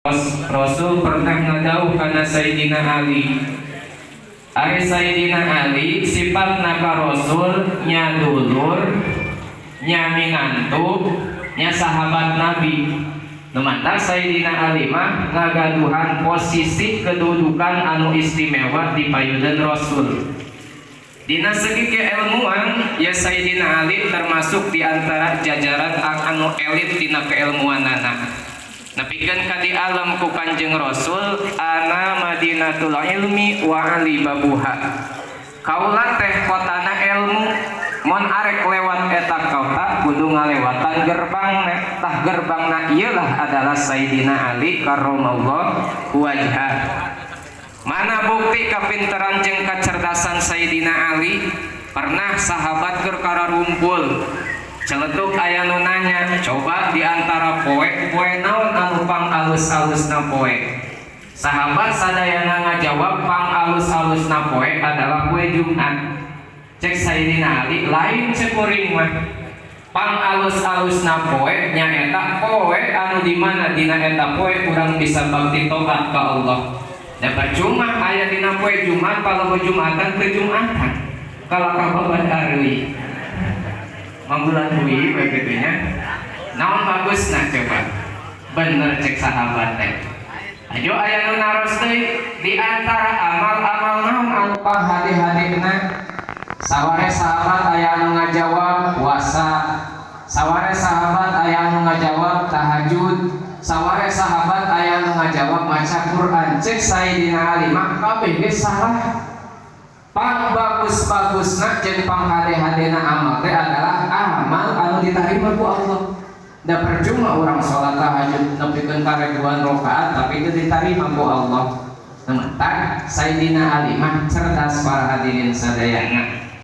Rasul pernah ngadawuh kana Sayyidina Ali. Ari Sayyidina Ali sifatna ka Rasul nya dulur, nya minantu, nya sahabat Nabi. Nu matak Sayyidina Ali mah ngagaduhan posisi kedudukan anu istimewa di payunan Rasul. Dina segi keilmuan ya, Sayyidina Ali termasuk di antara jajaran anu elit dina keilmuanana. Nepikeun ka di alam ku Kanjeng Rasul, "Ana madinatul ilmi wa ali babuha." Kaula teh kotana ilmu, mun arek lewat eta kota kudu ngalewatan gerbangna. Tah, gerbangna ieu lah adalah Sayyidina Ali karramallahu wajhah. Mana bukti kapinteran jeung kecerdasan Sayyidina Ali? Pernah sahabat keur kararumpul, celetuk aya nu nanya, "Coba di antara poe, poe naon anu pang alus-alusna poe?" Sahabat sadayana ngajawab, pang alus-alusna poe adalah poe Jumat. Cek Sayyidina Ali, "Lain, cek kuring mah pang alus-alusna poe nyaeta poe anu di mana dina eta poe urang bisa bakti tobat ka Allah." Da percuma aya dina poe Jumat, kalau Jumatan ke Jumatan kalau kababat areuy manggulan deui we kitu nya. Naon bagusna coba? "Bener," cek sahabat teh. Ayo, aya nu naros deui, di antara amal-amal naon anu panghade-hadena? Saware sahabat aya anu ngajawab puasa, saware sahabat aya anu ngajawab tahajud, saware sahabat aya anu ngajawab maca Quran. Cek Sayyidina Ali mah, kabeh ge salah. Pang bagus-bagusna jeung pang hade-hadena amal teh adalah amal anu ditarima ku Allah. Da percuma orang sholat tahajud nepikeun ka ribuan rakaat tapi itu diterima ku Allah. Nah, Sayyidina Ali mah cerdas, para hadirin sadayana.